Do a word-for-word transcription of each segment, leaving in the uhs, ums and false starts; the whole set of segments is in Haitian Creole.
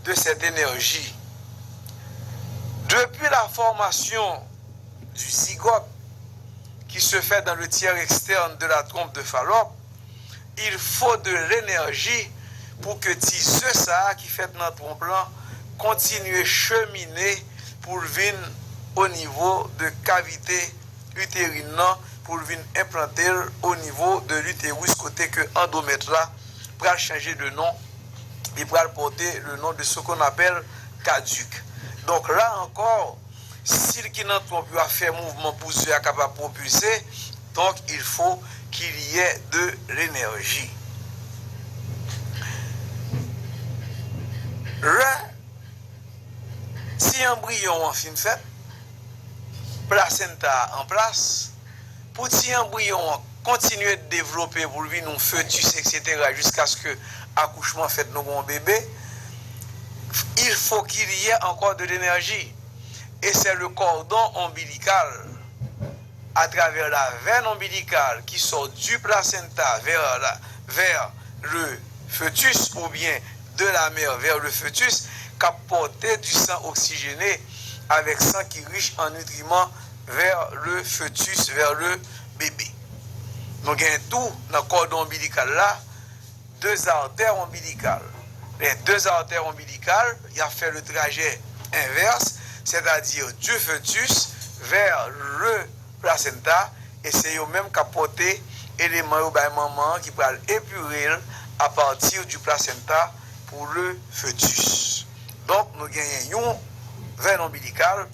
de cette énergie. Depuis la formation du zygote qui se fait dans le tiers externe de la trompe de Fallope, il faut de l'énergie pou ke ti ze sa a ki fèt nan twonp lan kontinye chemine pou l vin o nivo de kavite itèrin nan, pou l vin enplante l o nivo de l'utérus, kote ke andomèt la pral chanje de non, li pral pòte le non de ce qu'on appelle caduc. Donk la ankò, si l ki nan twonp yo ap fè mouvman pou ze a kapab pwopilse, donc il faut qu'il y ait de l'énergie. Lè ti anbriyon an fin fèt, plasenta a an plas, pou ti anbriyon an kontinye devlope pou l vin yon fetis, et cetera, jiskaske akouchman fèt, nou gen yon bebe, il faut qu'il y ait encore de l'énergie. Et c'est le cordon ombilical, à travers la veine ombilicale qui sort du placenta vers la, vers le fœtus ou bien de la mère vers le fœtus, k ap pòte du sang oxygéné avec sang qui riche en nutriments vers le fœtus, vers le bébé. Nou gen tou nan kòdon onbilikal la, de artères ombilicales. Les deux artères ombilicales, y a fait le trajet inverse, c'est-à-dire du fœtus vers le placenta, e se yo menm k ap pòte eleman yo bay manman an ki pral epire l à partir du placenta pour le fœtus. Donk, nou genyen yon veine ombilicale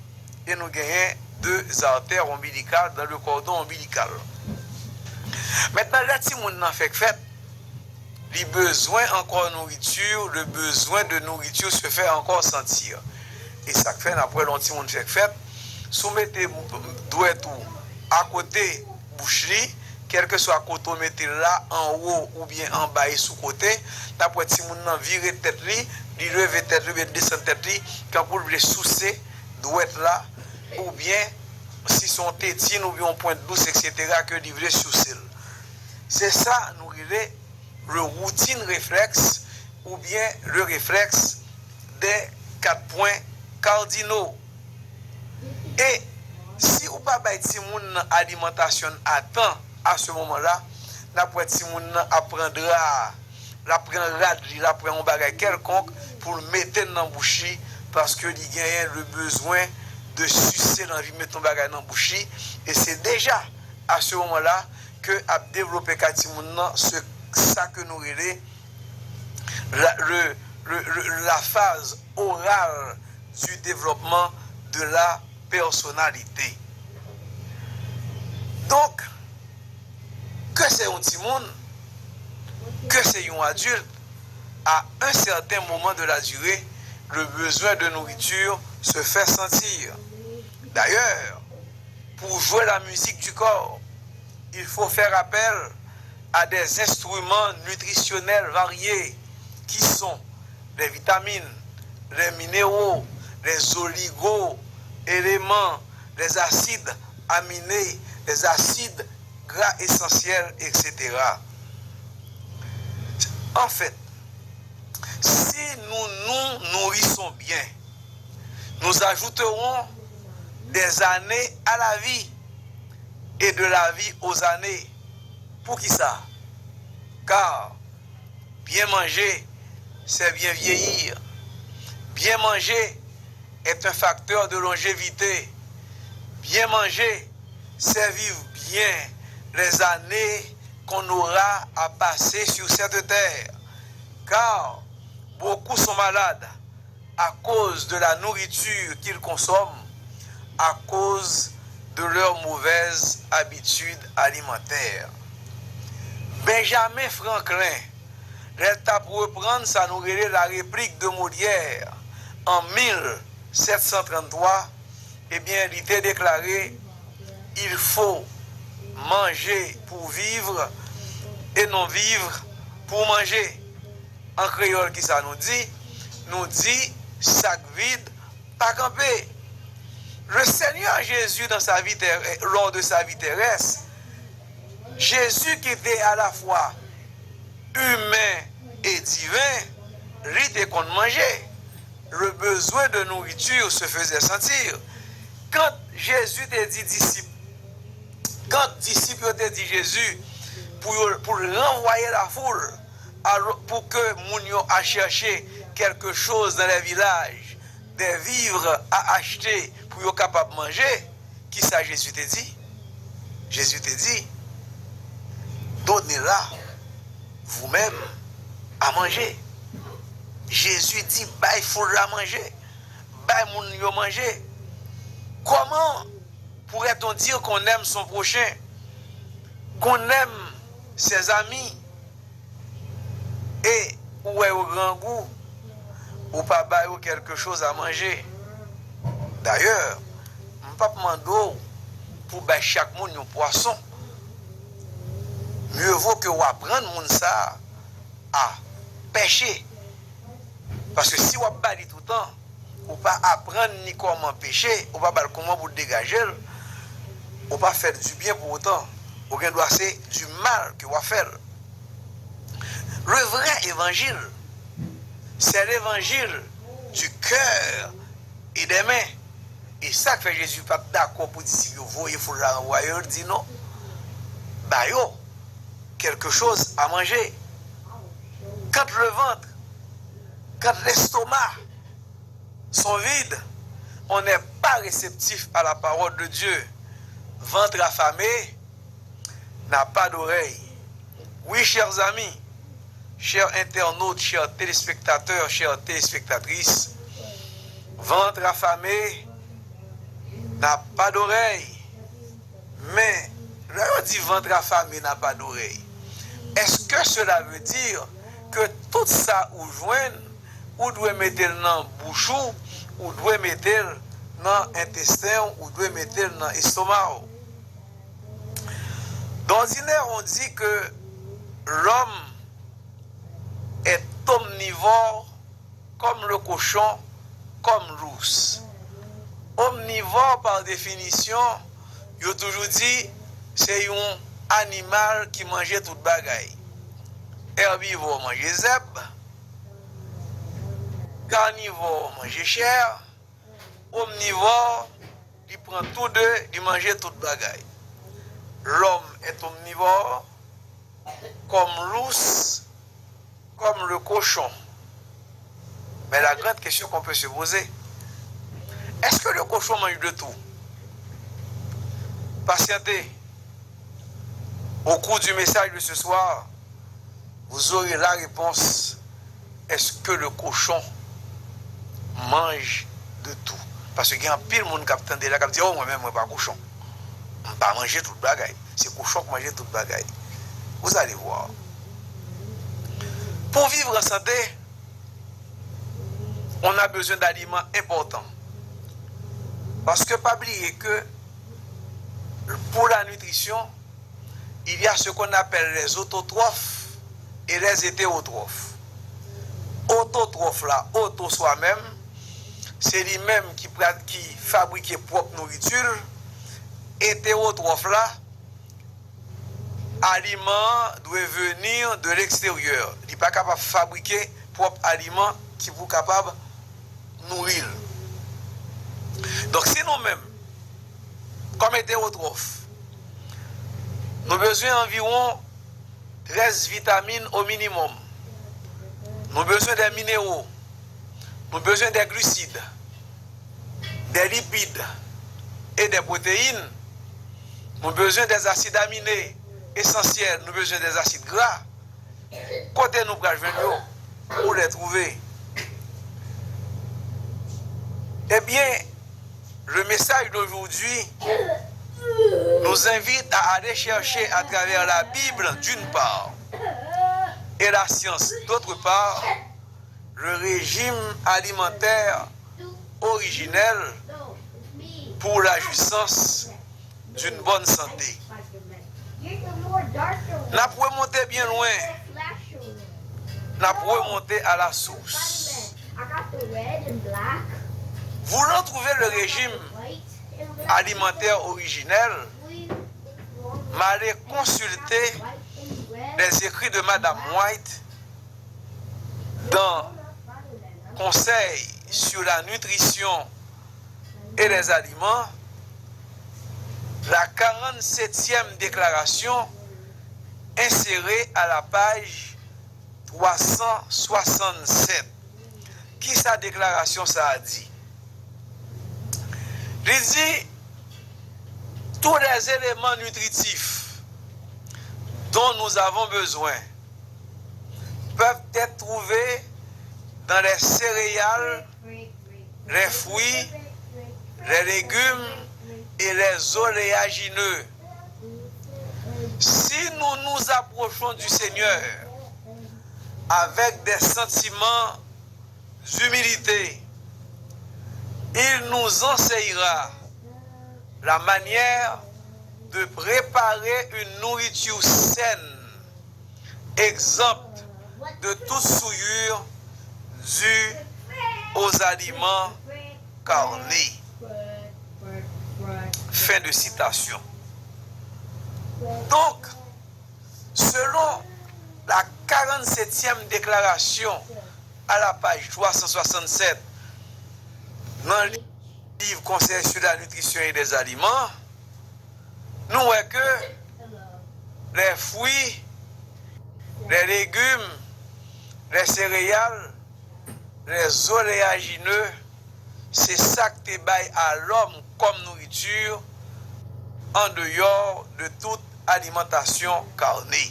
et nous gagnons deux artères ombilicales dans le cordon ombilical. Maintenant, lè timoun nan fèk fèt, li bezwen encore nourriture, le besoin de nourriture se fait encore sentir. E sa k fè n ap wè lè yon timoun fèk fèt, si w mete dwèt ou akote bouch li, kèlkeswa kote w mete l la, anwo oubyen anba e sou kote, n ap wè timoun nan vire tèt li, li leve tèt li oubyen desann tèt li, tankou l vle souse dwèt la, oubyen si se yon tetin oubyen yon pwent dous, et cetera, ke li vle souse l. Se sa nou rele le routine réflexe oubyen le réflexe des quatre points cardinaux. E si ou pa bay timoun nan alimantasyon a tan, a se moman la, n ap wè timoun nan ap pran dra a, l ap pran rad li, l ap pran yon bagay kèlkonk pou l mete l nan bouch li, paske li genyen le bezwen de sise, l anvi mete yon bagay nan bouch li, e se deja a se moman la ke ap devlope kay timoun nan se sa ke nou rele la, le, le, le, la phase orale du développement de la personnalité. Donk, ke se yon timoun, ke se yon adilt, à un certain moment de la durée, le besoin de nourriture se fait sentir. D'ailleurs, pour jouer la musique du corps, il faut faire appel à des instruments nutritionnels variés qui sont les vitamines, les minéraux, les oligo-éléments, les acides aminés, les acides gras essentiels, et cetera. En fait, si nous nous nourrissons bien, nous ajouterons des années à la vie et de la vie aux années. Poukisa? Car bien manger, c'est bien vieillir. Bien manger est un facteur de longévité. Bien manger, c'est vivre bien les années qu'on aura à passer sur cette terre. Car beaucoup sont malades à cause de la nourriture qu'ils consomment, à cause de leurs mauvaises habitudes alimentaires. Benjamin Franklin, lè l t ap reprann sa nou rele la replik de Molière an mil sèt san tranntwa, ebyen, li te deklare, il faut manger pour vivre et non vivre pour manger. An kreyòl, kisa nou di? Nou di, sak vid pa kanpe. Le Seigneur Jésus, dans sa vie terrestre, lors de sa vie terrestre, Jésus qui était à la fois humain et divin, li te konn manje. Le besoin de nourriture se faisait sentir. Quand Jésus te di disip, quand disip yo te di Jezi pou yo, pou l ranvwaye lafoul, alò, pou ke moun yo a chèche quelque chose dans les villages, des vivres à acheter pou yo kapab manje, kisa Jezi te di? Jezi te di, donnez-la vous-même à manger. Jezi di, bay foul la manje, bay moun yo manje. Comment pourrait-on dire qu'on aime son prochain, qu'on aime ses amis, e ou wè yo grangou, ou pa ba yo quelque chose à manger? Dayè, m p ap mande w pou bay chak moun yon pwason. Mieux vaut que w aprann moun sa a pèche. Paske si w ap ba li toutan, ou pa aprann ni kòman peche, ou pa ba l kòman pou degaje l, ou pa fè l du bien pou otan. Ou gen dwa se du mal ke w ap fè l. Le vrai évangile, c'est l'évangile du cœur et des mains. E sa k fè Jezi pa t dakò pou disip yo voye foul la ranvwaye yo, l di non, ba yo quelque chose à manger. Quand le ventre, quand l'estomac sont vides, on n'est pas réceptif à la parole de Dieu. Ventre affamé n'a pas d'oreille. Oui, chers amis, chers internautes, chers téléspectateurs, chères téléspectatrices, ventre affamé n'a pas d'oreille. Men, lè yo di ventre affamé n'a pas d'oreille, est-ce que cela veut dire que tout sa ou jwenn, ou dwe mete l nan bouch ou, ou dwe mete l nan entesten w, ou dwe mete l nan estoma w? D'ordinaire, on dit que l'homme est omnivore comme le cochon, comme l'ours. Omnivore, pa definisyon, yo toujou di se yon animal ki manje tout bagay. Èbivò manje zèb, kanivò manje chè, omnivò, li pran tou de, li manje tout bagay. L'homme est omnivore, comme l'ours, comme le cochon. Mais la grande question qu'on peut se poser, est-ce que le cochon mange de tout? Patientez. Au cours du message de ce soir, vous aurez la réponse. Est-ce que le cochon mange de tout? Paske gen anpil moun k ap tande la, k ap di, oh, mwen menm, mwen pa kochon. M pa manje tout bagay. Se kochon k manje tout bagay. Vous allez voir. Pour vivre en santé, on a besoin d'aliments importants. Parce que pas oublier que pour la nutrition, il y a ce qu'on appelle les autotrophes et les hétérotrophes. Autotrophes la, auto swa menm, se li menm ki, ki fabrike pwòp nouriti l. Hétérotrophes la, aliman an dwe vini de l'extérieur. Li pa kapab fabrike pwòp aliman ki pou kapab nouri l. Donk, si nou menm, kòm hétérotrophes, nou bezwen anviwon trèz vitamin o minimòm. Nou bezwen dè minero. Nou bezwen dè glisid, dè lipid e dè pwoteyin. Nou bezwen dè asid amine esansyèl. Nou bezwen dè asid gra. Kote nou pral jwenn yo? Où les trouver? Eh bien, le message d'aujourd'hui nous invite à aller chercher à travers la Bible d'une part et la science d'autre part, le régime alimentaire originel pour la jouissance d'une bonne santé. N ap remonte byen lwen. N ap remonte à la source. Voulant trouver le régime alimentaire originel, m ale konsilte les écrits de Madame White dans Conseil sur la nutrition et les aliments, la quarante-septième déclaration insérée à la page trois cent soixante-sept. Kisa deklarasyon sa a di? Li di, tous les éléments nutritifs dont nous avons besoin peuvent être trouvés dans les céréales, les fruits, les légumes et les oléagineux. Si nous nous approchons du Seigneur avec des sentiments d'humilité, il nous enseignera la manière de préparer une nourriture saine, exempte de toute souillure due aux aliments carnés. Fin de citation. Donc, selon la quarante-septième déclaration à la page trois cent soixante-sept dans le livre Conseil sur la nutrition et les aliments, nous voyons que les fruits, les légumes, les céréales, les oléagineux, se sa k te bay a lòm kòm nouriti an deyò de tout alimantasyon karne.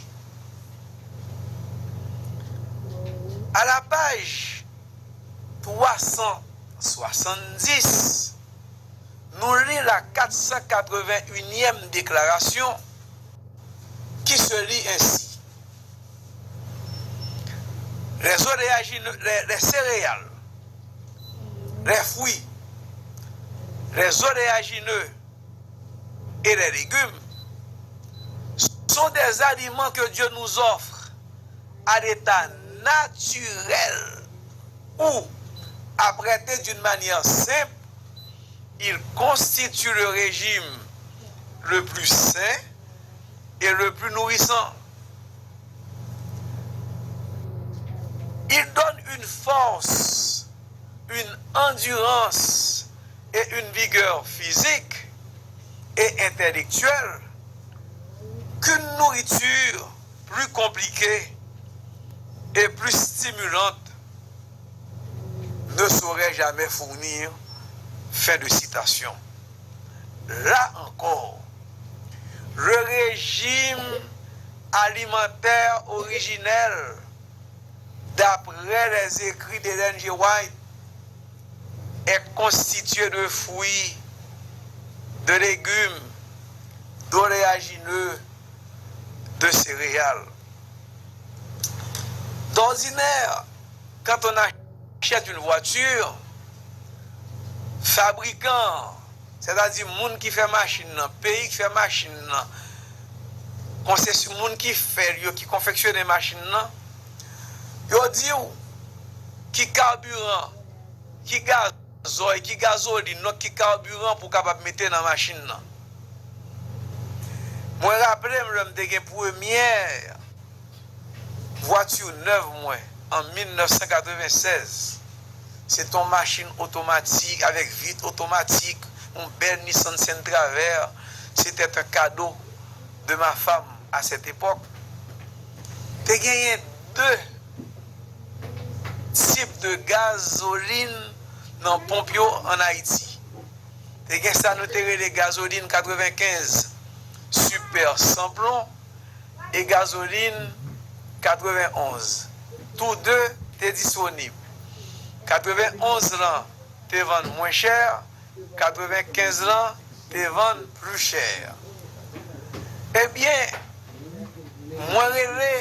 À la page trois cent soixante-dix, nous lit la quatre cent quatre-vingt-unième déclaration qui se lit ainsi. Les oléagineux, les, les céréales, les fruits, les oléagineux et les légumes sont des aliments que Dieu nous offre à l'état naturel ou, apprêtés d'une manière simple, ils constituent le régime le plus sain et le plus nourrissant. Ils donnent une force, une endurance et une vigueur physique et intellectuelle qu'une nourriture plus compliquée et plus stimulante ne saurait jamais fournir. Fin de citation. Là encore, le régime alimentaire originel, d'après les écrits d'Ellen G. White, est constitué de fruits, de légumes, d'oléagineux, de céréales. D'ordinaire, quand on achète une voiture, fabricant, c'est-à-dire moun ki fè machin nan, peyi ki fè machin nan, konsesyon moun ki fè l yo, ki konfeksyone machin nan, yo di w ki kabiran, ki gazòy, ki gazolin, non, ki kabiran pou w kapab mete nan machin nan. Mwen raple m lè m te gen premyè vwati nèv mwen an mil nèf san katreven sèz. Se t on machin otomatik, avèk vit otomatik, yon bèl Nissan Sentra vè. C'était un cadeau de ma femme à cette époque. Te genyen de tip de gazolin nan ponp yo ann Ayiti. Te gen sa nou te rele gazolin katrevenkenz Super Sans Plomb e gazolin katrevenonz. Tou de te disponib. Katrevenonz lan te vann mwen chè, katrevenkenz lan te vann pli chè. Ebyen, mwen rele,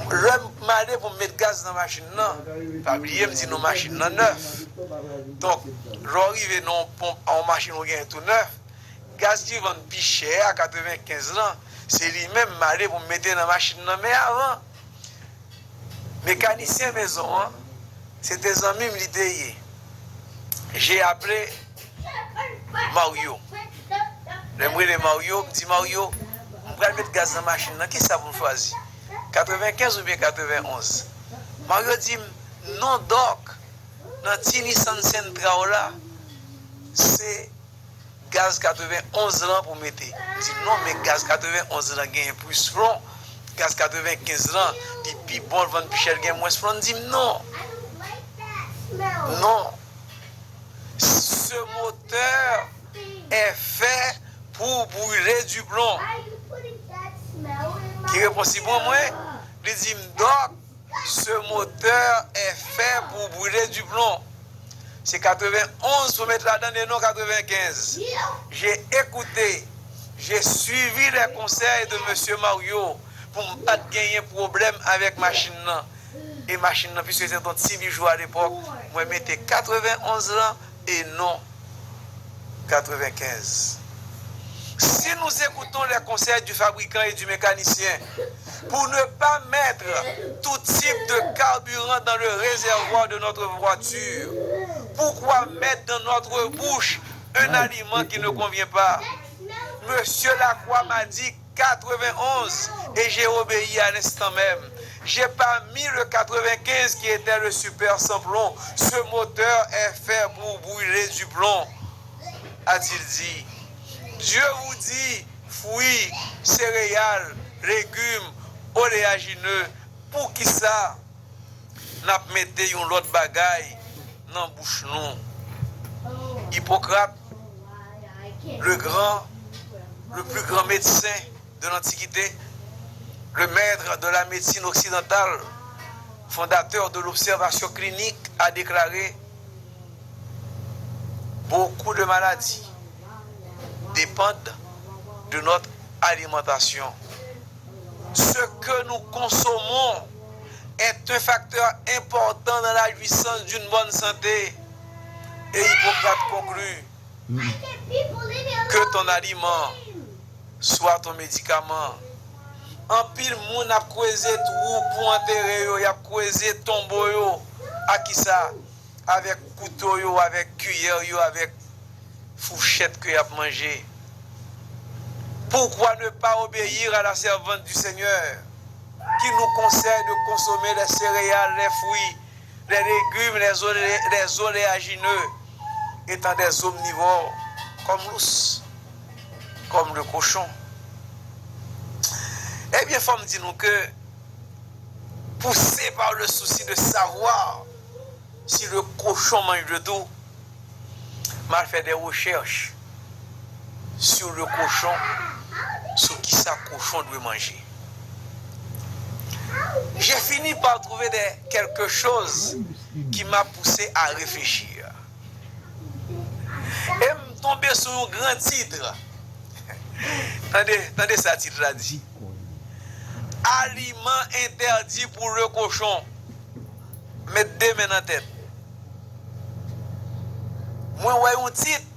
lè m ale pou m met gaz nan machin nan, pa bliye m di nou machin nan nèf. Donk, lè w rive nan yon ponp, yon machin ou genyen tou nèf, gaz ki vann pi chè a, katrevenkenz lan, se li menm m ale pou m mete nan machin nan. Men avan, mekanisyen mezon an, se te zanmi m li te ye. J'ai appelé Mario. Lè m rele Mario, m di, "Mario, m pral met gaz nan machin nan, kisa pou m chwazi? Katrevenkenz oubyen katrevenonz?" Mario di m, Non, Dòk, nan ti Nissan Sentra w la, se gaz katrevenn onz lan pou mete. M di, non, men gaz katrevenn onz lan genyen plis plon. Gaz katrevenkenz lan, li pi bon, l vann pi chè, l gen mwens plon. L di m, non. Non. Ce moteur est fait pour brûler du plomb. Ki repons li ban mwen? Li di m, Dòk, ce moteur est fait pour brûler du plomb. Se katrevenn onz pou met ladan e non katrevenkenz. J'ai écouté, j'ai suivi les conseils de Monsieur Mario pou m pa t genyen pwoblèm avèk machin nan. E machin nan, piske se t yon ti bijou alepòk, mwen mete katrevenn onz lan e non katrevenkenz. Si nous écoutons les conseils du fabricant et du mécanicien pour ne pas mettre tout type de carburant dans le réservoir de notre voiture, pourquoi mettre dans notre bouche un aliment qui ne convient pas? Monsieur Lacroix m'a dit quatre-vingt-onze et j'ai obéi à l'instant même. J'ai pas mis le quatre-vingt-quinze qui était le super sans plomb. Ce moteur est fait pour brûler du plomb, a-t-il dit. Dieu vous dit, fruits, céréales, légumes, oléagineux, poukisa n ap mete yon lòt bagay nan bouch nou? Hippocrate, le grand, le plus grand médecin de l'Antiquité, le maître de la médecine occidentale, fondateur de l'observation clinique, a déclaré: beaucoup de maladies dépendent de notre alimentation. Ce que nous consommons est un facteur important dans la jouissance d'une bonne santé. Et Hippocrate conclut que ton aliment soit ton médicament. Anpil moun ap kweze twou pou antere yo, y ap kweze tonbo yo. Ak kisa? Avèk kouto yo, avèk kiyè yo, avèk fouchèt ke y ap manje. Pourquoi ne pas obéir à la servante du Seigneur qui nous conseille de consommer les céréales, les fruits, les légumes, les olé-, les oléagineux, étant des omnivores, comme l'ours, comme le cochon? Ebyen, fò m di nou ke, poussé par le souci de savoir si le cochon mange de tout, m al fè des recherches sur le cochon, sou kisa kochon dwe manje. J'ai fini par trouver des, quelque chose qui m'a poussé à réfléchir. E m tonbe sou yon gran tit. Tande, tande sa tit la di. Aliment interdit pour le cochon. Met de men nan tèt. Mwen wè yon tit,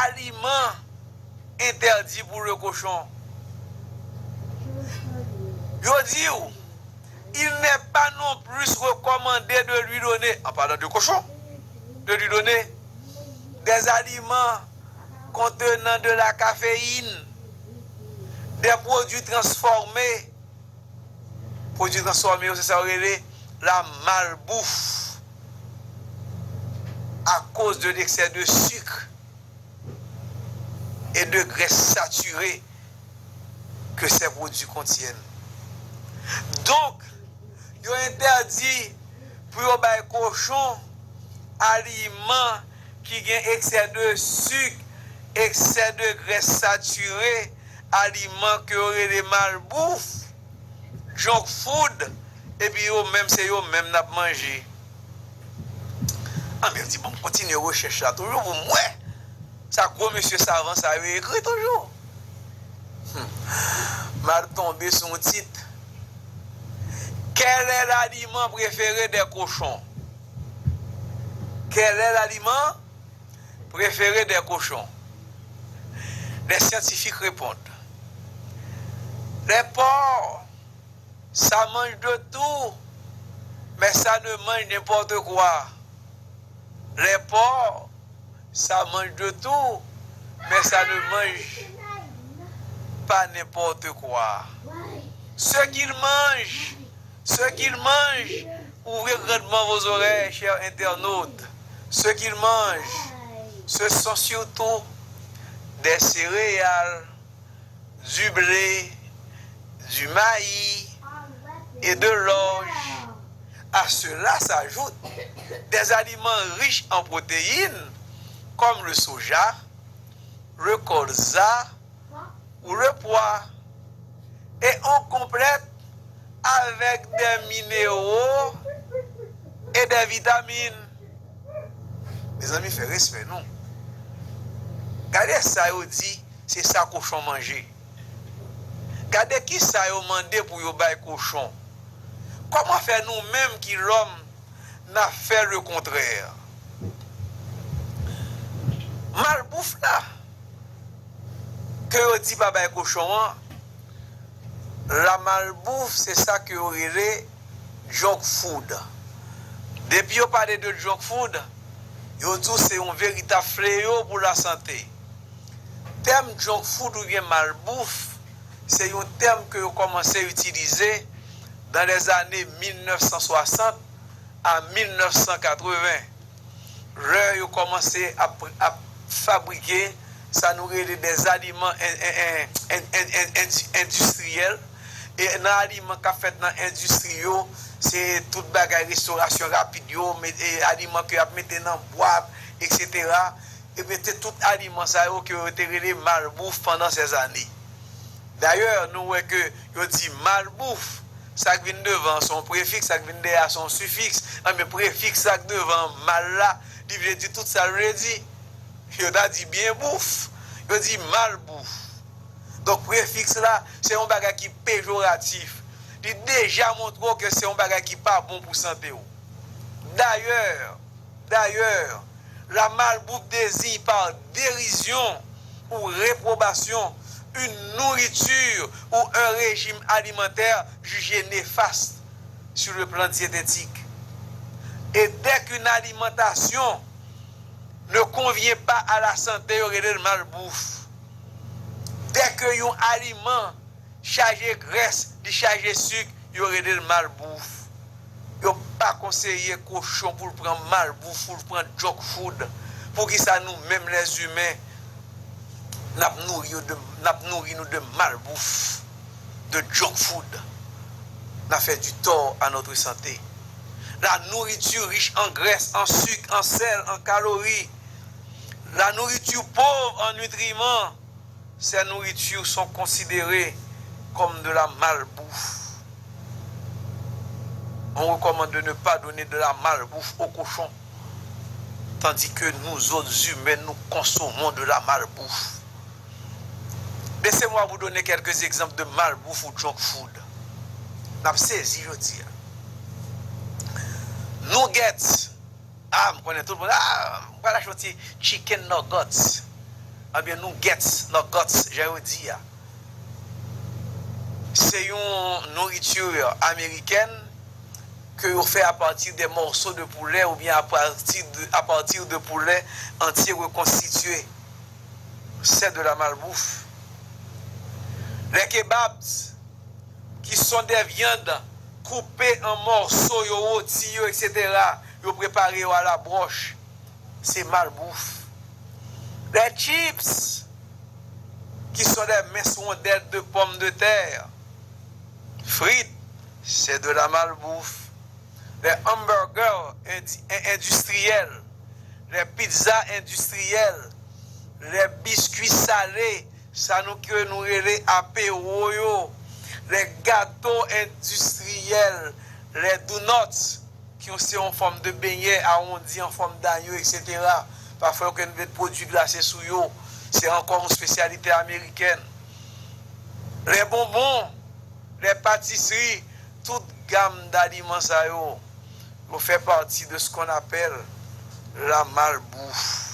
aliment interdit pour le cochon. Yo di w, il n'est pas non plus recommandé de lui donner, en parlant de cochon, de lui donner des aliments contenant de la caféine, des produits transformés. Produits transformés, c'est ça, on relève la malbouffe à cause de l'excès de sucre et de graisse saturée que ces produits contiennent. Donk, yo entèdi pou yo bay kochon aliman ki gen eksè de sik, eksè de grès satire, aliman ke yo rele malbouf, junk food, epi yo menm se yo menm n ap manje. Anben, m di, bon, m kontinye rechèch la toujou pou m wè sa gwo mesye savan sa yo ekri toujou. Hmm. M al tonbe sou yon tit. Quel est l'aliment préféré des cochons? Quel est l'aliment préféré des cochons? Les scientifiques répondent: les porcs, ça mange de tout, mais ça ne mange n'importe quoi. Les porcs, ça mange de tout, mais ça ne mange pas n'importe quoi. Ce qu'ils mangent, ce qu'ils mangent Ouvrez grandement vos oreilles, chers internautes. Ce qu'ils mangent, ce sont surtout des céréales, du blé, du maïs et de l'orge. À cela s'ajoutent des aliments riches en protéines, comme le soja, le colza ou le pois. Et on complète avec des minéraux et des vitamines. Mezanmi, fè respè nou. Gade sa yo di, se sa kochon manje. Gade ki sa yo mande pou yo bay kochon. Kòman fè nou menm ki lòm n ap fè lekontrè? Malbouf la ke yo di pa bay kochon an, la malbouf, se sa ke yo rele junk food. Depi yo pale de junk food, yo di w se yon veritab fleyo pou lasante. Tèm junk food oubyen malbouf, se yon tèm ke yo kòmanse itilize dans les années mil nèf san swasant a mil nèf san katreven, lè yo kòmanse ap, ap fabrike sa nou rele des aliments en- en- en- en- en- en- endistriyèl. E nan aliman k ap fèt nan endistri yo, se tout bagay restorasyon rapid yo, met- e aliman ke y ap mete nan bwat, etsetera. E mete tout aliman sa yo ke yo te rele malbouf pandan sèzane. Dayè, nou wè ke yo di malbouf, sa k vin devan an se yon prefiks, sa k vin dèyè a se yon sifiks. Anben, prefiks sa k devan mal la, li vle di tout sa l vle di. Yo ta di byen bouf, yo di malbouf. Donk, prefiks la, se yon bagay ki pejoratif. Li deja montre w ke se yon bagay ki pa bon pou sante w. Dayè, dayè, la malbouf désigne par dérision ou réprobation une nourriture ou un régime alimentaire jugé néfaste sur le plan diététique. Et dès qu'une alimentation ne convient pas à la santé, yo rele l malbouf. Dès que yon aliman chaje grès, li chaje sik, yo rele l malbouf. Yo pa konseye kochon pou l pran malbouf, pou l pran junk food. Poukisa nou menm lèzimen, n ap nouri yo de, n ap nouri nou de malbouf, de junk food? N a fait du tort à notre santé. La nourriture riche en graisse, en sucre, en sel, en calories. La nourriture pauvre en nutriments, ces nourritures sont considérées comme de la malbouffe. On recommande de ne pas donner de la malbouffe aux cochons, tandis que nous autres humains, nous consommons de la malbouffe. Laissez-moi vous donner quelques exemples de malbouffe ou junk food. N ap sezi jodi a. Nuggets. Ah, m konnen tout moun, ah, m pral achte yon ti chicken nuggets. Oubyen nuggets, nuggets, jan yo di a. Se yon nouriti amerikèn ke yo fè à partir des morceaux de poulet oubyen à partir de, à partir de poulet entier reconstitué. C'est de la malbouffe. Les kebabs, qui sont des viandes coupées en morceaux, yo rôti yo, etsetera. Yo prepare yo à la broche. C'est malbouffe. Les chips, qui sont des minces rondelles de pommes de terre frites, c'est de la malbouffe. Les hamburgers indi- in- industriels, les pizzas industriels, les biscuits salés, sa nou ke nou rele apero yo, les gâteaux industriels, les donuts, ki se yon fòm de benyè awondi an fòm danyo, etsetera. Pafwa yo konn met pwodui glase sou yo. Se ankò yon espesyalite amerikèn. Les bonbons, les pâtisseries, tout gam daliman sa yo, yo fè pati de ce qu'on appelle la malbouffe.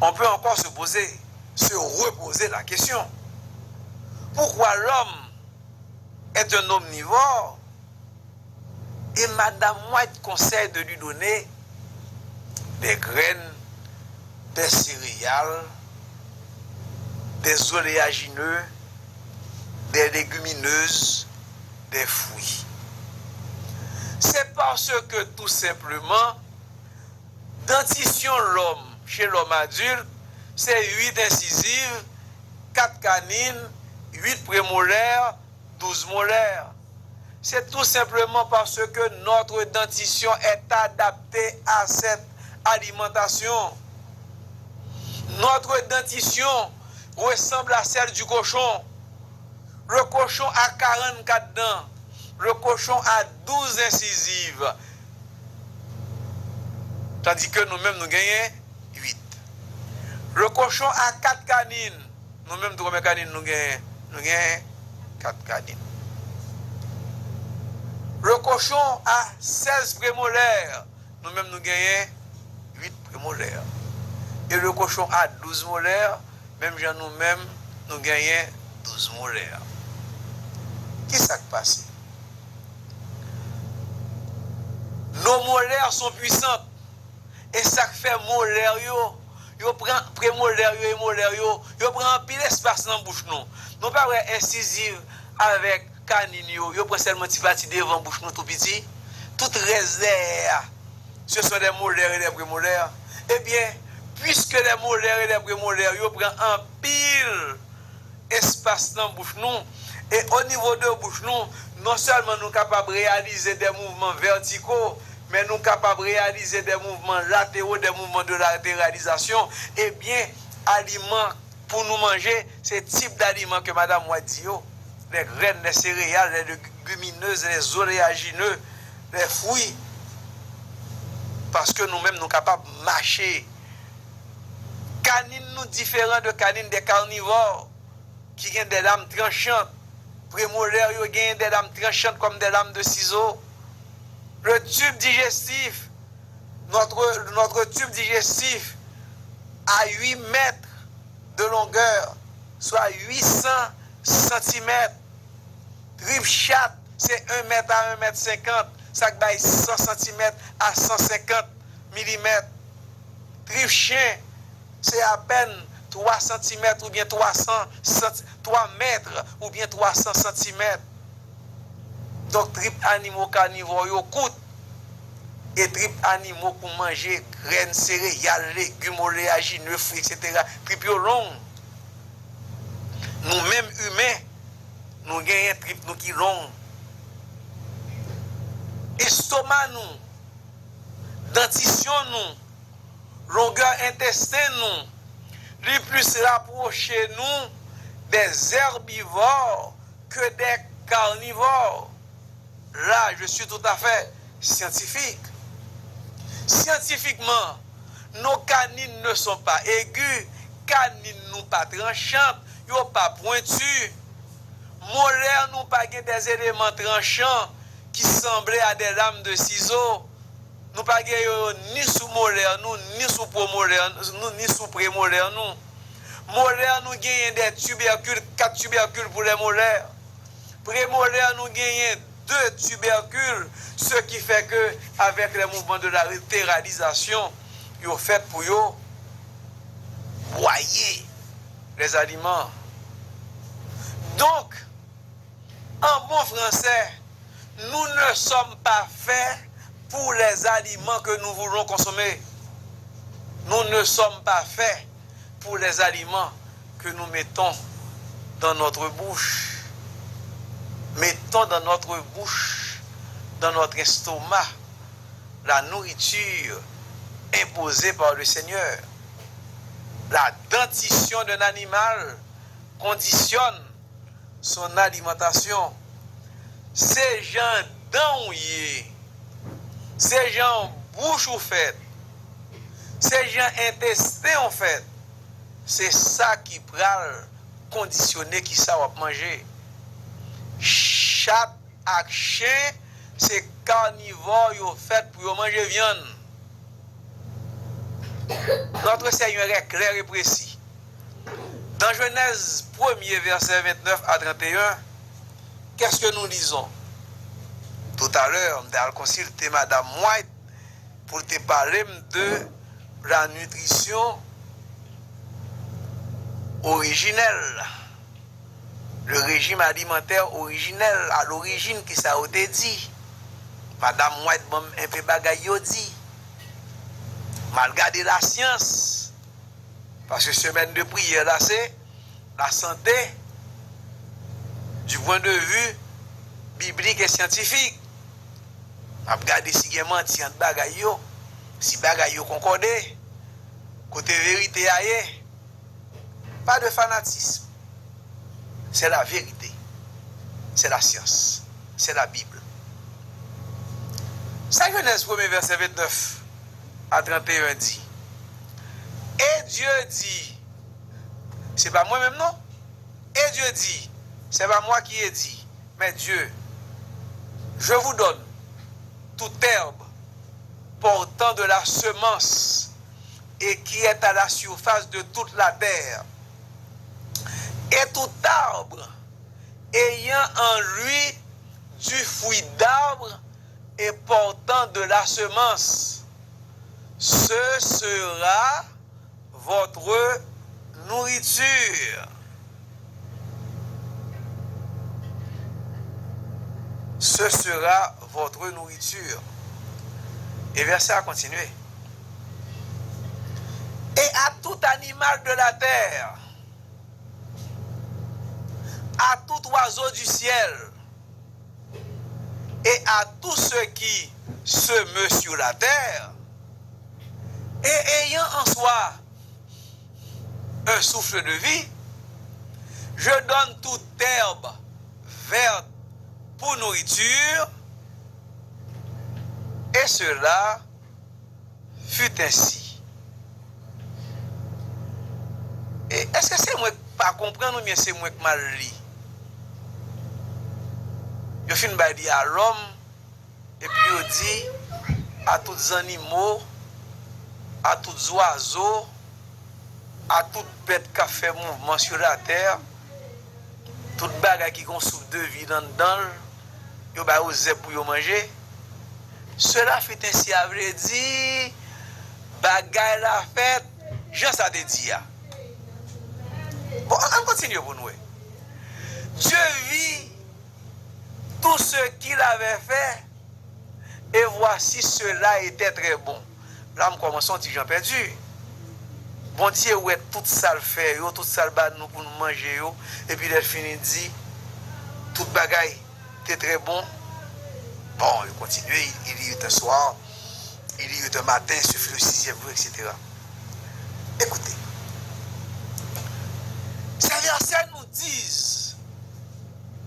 On peut encore se poser, se reposer la question. Pourquoi l'homme est un omnivore et Madame White conseille de lui donner des graines, des céréales, des oléagineux, des légumineuses, des fruits. Se paske tou senpleman, dantisyon lòm chez l'homme adulte, se uit ensiziv, kat kanin, uit premolè, douz molè. C'est tout simplement parce que notre dentition est adaptée à cette alimentation. Notre dentition ressemble à celle du cochon. Le cochon a quarante-quatre dents. Le cochon a douze incisives. Tandis que nous-mêmes, nous gagnons huit. Le cochon a quatre canines. Nou menm tou, konbyen kanin nou genyen? Nou genyen kat kanin. Le cochon a seize prémolaires. Nou menm nou genyen uit premolè. E le cochon a douze molaires, menm jan nou menm nou genyen douz molè. Ki sa k pase? Nos molaires sont puissantes. E sa k fè molè yo, yo pran, premolè yo e molè yo, yo pran anpil espas nan bouch nou. Nou pa wè ensiziv avèk kanin yo, yo pran sèlman ti pati devan bouch nou tou piti. Tout rès dèyè a, ce sont des molaires et des prémolaires. Ebyen, puisque les molaires et les prémolaires yo pran anpil espas nan bouch nou. E o nivo de bouch nou, non sèlman nou kapab reyalize des mouvements verticaux, men nou kapab reyalize des mouvements latéraux, des mouvements de latéralisation. Ebyen, aliman pou nou manje, se tip d'aliman ke Madam White di yo. Les graines, les céréales, les légumineuses, les oléagineux, les fruits. Paske nou menm, nou kapab mache. Kanin nou diferan de kanin des carnivores, ki gen des lames tranchantes. Prémolaires yo genyen des lames tranchantes comme des lames de ciseaux. Le tube digestif, notre, notre tube digestif a huit mètres de longueur, soit huit cents centimètres. Trip chat, se un mèt a un mèt senkant, sa k bay san santimèt a san senkant milimèt. Trip chen, se apèn twa santimèt oubyen twa san santi-, twa mèt oubyen twa san santimèt. Donk, trip animo kanivò yo kout. E trip animo pou manje grenn, sereyal, legim, oleajinè, fwi, etsetera. Trip yo long. Nou menm imen, nou genyen trip nou ki long. Estoma nou, dantisyon nou, longè entesten nou, li plis rapwoche nou des herbivores que des carnivores. La, je suis tout à fait scientifique. Scientifiquement, nos canines ne sont pas aiguës, kanin nou pa tranchantes, yo pa pwentu. Molè nou pa gen des éléments tranchants qui semblent à des lames de ciseaux. Nou pa gen yo ni sou molè nou, ni sou premolè nou, ni sou premolè nou. Molè nou genyen des tubercules, quatre tubercules pour les molaires. Premolè nou genyen de tubercules, ce qui fait que, avec les mouvements de latéralisation, yo fèt pou yo bwaye les aliments. Donc, en bon français, nous ne sommes pas faits pour les aliments que nous voulons consommer. Nous ne sommes pas faits pour les aliments que nous mettons dans notre bouche. Mettons dans notre bouche, dans notre estomac, la nourriture imposée par le Seigneur. La dentition d'un animal conditionne son alimentation. Se jan dan w ye, se jan bouch ou fèt, se jan entesten w fèt, se sa ki pral kondisyone kisa w ap manje. Chat ak chen, se kanivò, yo fèt pou yo manje vyann. Notre Seigneur est clair et précis. Dans Genèse premier, verset vingt-neuf à trente et un, qu'est-ce que nous lisons? Tout à l'heure, m te al konsilte Madam White pou l te pale m de la nutrition originelle, le régime alimentaire originel, à l'origine, ki sa yo te di. Madam White ban m enpe bagay yo di. M al gade lasyans. Paske semèn de priyè la se la santé du point de vue biblik e syantifik. M ap gade si gen manti ant bagay yo, si bagay yo konkòde, kote verite a ye. Pas de fanatisme. C'est la vérité. C'est la science. C'est la Bible. Sa Genèse premier verset vingt-neuf à trente et un di. Et Dieu dit, se pa mwen menm non. Et Dieu dit, c'est pas moi qui ai dit, mais Dieu, je vous donne toute herbe portant de la semence et qui est à la surface de toute la terre, et tout arbre ayant en lui du fruit d'arbre et portant de la semence, ce sera votre nourriture. Ce sera votre nourriture. E vèsè a kontinye. Et à tout animal de la terre, à tout oiseau du ciel, et à tout ce qui se meut sur la terre, et ayant en soi un souffle de vie, je donne toute herbe verte pour nourriture, et cela fut ainsi. E èske se mwen k pa konprann oubyen se mwen k mal li? Yo fin bay li a lòm, epi yo di, a tout zannimo, a tout zwazo, a tout bèt k ap fè mouvman sou latè, tout bagay ki gen yon souf de vi anndan l, yo ba yo zèb pou yo manje. Cela fut ainsi a vle di, bagay la fèt jan sa te di a. Bon, ann kontinye pou n wè. Dieu vit tout ce qu'il avait fait, et voici cela était très bon. La m kòmanse yon ti jan pèdi. Bondye wè tout sa l fè yo, tout sa l ba nou pou nou manje yo, epi lè l fini di, tout bagay te très bon. Bon, yo kontinye, il y eut un soir, il y eut un matin, ce fut le sixième jour, et cetera. Écoutez, ces versets nous disent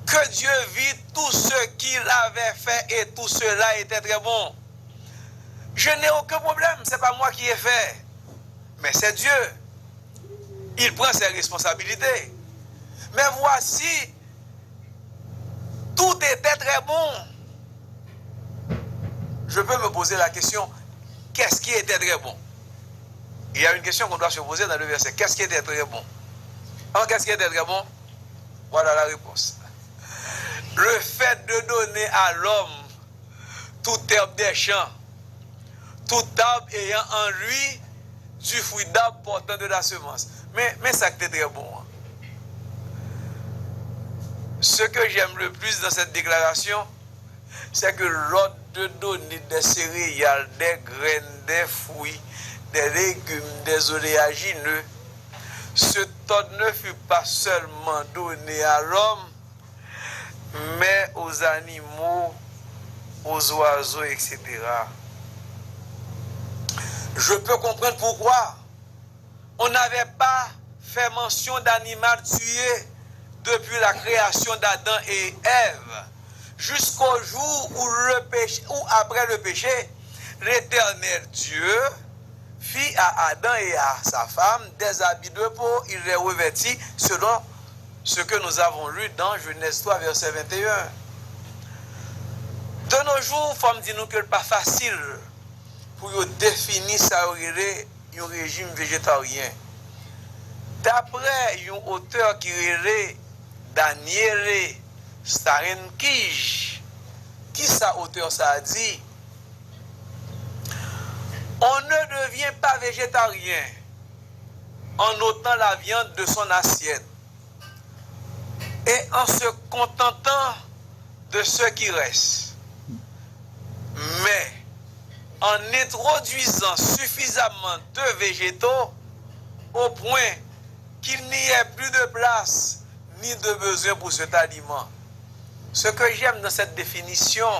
que Dieu vit tout ce qu'il avait fait et tout cela était très bon. Je n'ai aucun problème, c'est pas moi qui ai fait, mais c'est Dieu. Il prend ses responsabilités. Mais voici, tout était très bon. Je peux me poser la question, qu'est-ce qui était très bon? Il y a une question qu'on doit se poser dans le verset. Qu'est-ce qui était très bon? Alors, qu'est-ce qui était très bon? Voilà la réponse. Le fait de donner à l'homme toute herbe des champs, tout arbre ayant en lui du fruit d'arbre portant de la semence. Men, men sa k te trè bon an. Ce que j'aime le plus dans cette déclaration, c'est que l'ordre de donner des céréales, des graines, des fruits, des légumes, des oléagineux, cet ordre ne fut pas seulement donné à l'homme, mais aux animaux, aux oiseaux, et cetera. Je peux comprendre pourquoi on n'avait pas fait mention d'animal tué depuis la création d'Adam et Ève, jusqu'au jour où le péché, où après le péché, l'Éternel Dieu fit à Adam et à sa femme des habits de peau, il les revêtit selon ce que nous avons lu dans Genèse trois, verset vingt et un. De nos jours, fò m di nou ke l pa fasil pou yo defini sa yo rele yon rejim vejetaryen. Daprè yon otè ki rele Daniele Starinkij, kisa otè sa a di? On ne devient pas végétarien en ôtant la viande de son assiette et en se contentant de ce qui reste. en introduisant suffisamment de végétaux au point qu'il n'y ait plus de place ni de besoin pour cet aliment. Ce que j'aime dans cette définition,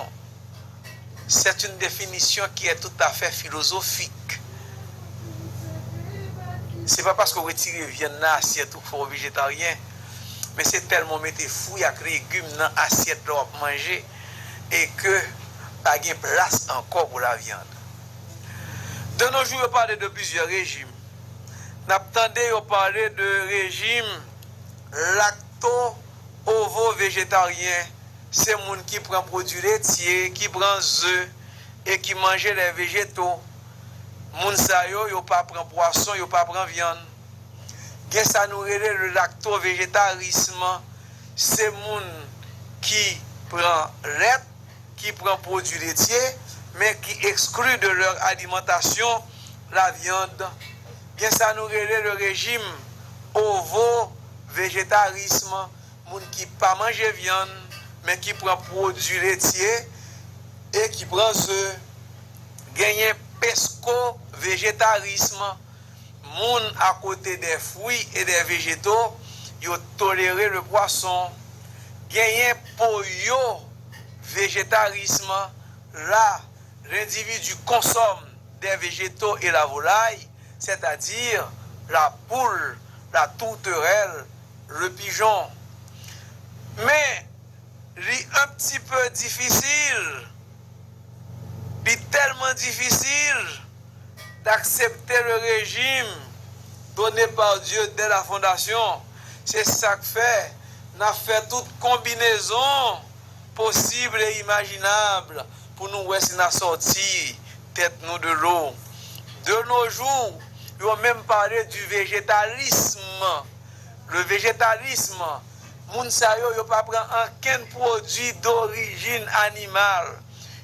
c'est une définition qui est tout à fait philosophique. Se pa paske w retire vyann nan asyèt ou fè w vejetaryen, men se tèlman w mete fwi ak legim nan asyèt la w ap manje e ke pa gen plas ankò pou lavyann. De nos jours, yo pale de plizyè rejim. N ap tande yo pale de rejim lakto-ovo-vejetaryen. Se moun ki pran pwodui letye, ki pran ze e ki manje lè vejeto. Moun sa yo, yo pa pran pwason, yo pa pran vyann. Gen sa nou rele le lacto-végétarisme. Se moun ki pran lèt, ki pran pwodui letye, men ki exclut de leur alimentation la viande. Gen sa nou rele le régime ovo-végétarisme, moun ki pa manje vyann, men ki pran pwodui letye e ki pran ze. Genyen pesco-végétarisme, moun à côté des fruits et des végétaux, yo tolere le poisson. Genyen pollo-végétarisme, là, l'individu consomme des végétaux et la volaille, c'est-à-dire la poule, la tourterelle, le pigeon. Men, li un petit peu difficile, li tèlman difisil d'aksepte le régime donné par Dieu dès la fondation. Se sa k fè n ap fè tout konbinezon posib e imajinab pou nou wè si n a sòti tèt nou de lo. De nos jours, yo menm pale du végétalisme. Le végétalisme, moun sa yo, yo pa pran ankenn pwodui dorijin animal.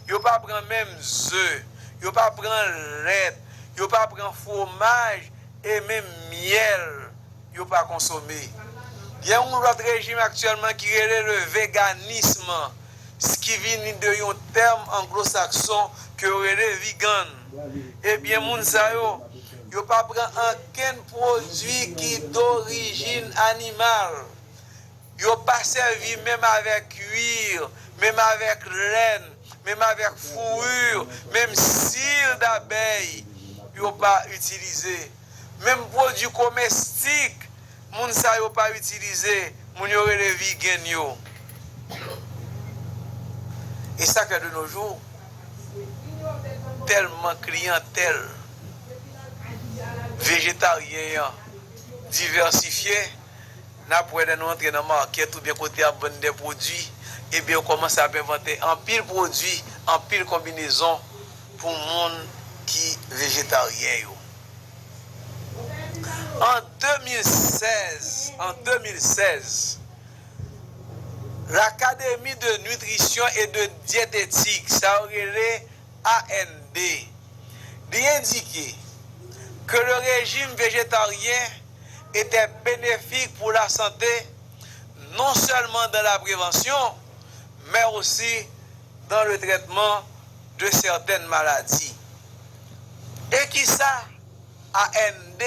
Yo pa pran menm ze. Yo pa pran lèt. Yo pa pran fwomaj e menm myèl yo pa konsome. Gen yon lòt rejim aktyèlman ki rele le véganisme, s- ki vini de yon tèm anglosakson ke yo rele vegan. Ebyen, moun sa yo, yo pa pran ankenn pwodui ki dorijin animal. Yo pa sèvi menm avèk kuir, menm avèk lèn, menm avèk fouri, menm sil dabèy, yo pa itilize. Menm pwodui komestik, moun sa yo pa itilize, moun yo rele vegan yo. E sa k fè de nos jours, tèlman kliyantèl vejetaryen an divèsifye, n ap wè lè nou antre nan makèt oubyen kote y ap vann de pwodui, ebyen, yo kòmanse ap envante anpil pwodui, anpil konbinezon pou moun ki vejetaryen yo. An de mil sèz, an de mil sèz, l'Académie de Nutrition et de Diététique, sa yo rele A N D, li endike ke le rejim vejetaryen etè benefik pou lasante, non sèlman dan la prevansyon, men osi dan le trètman de sètèn maladi. E kisa A N D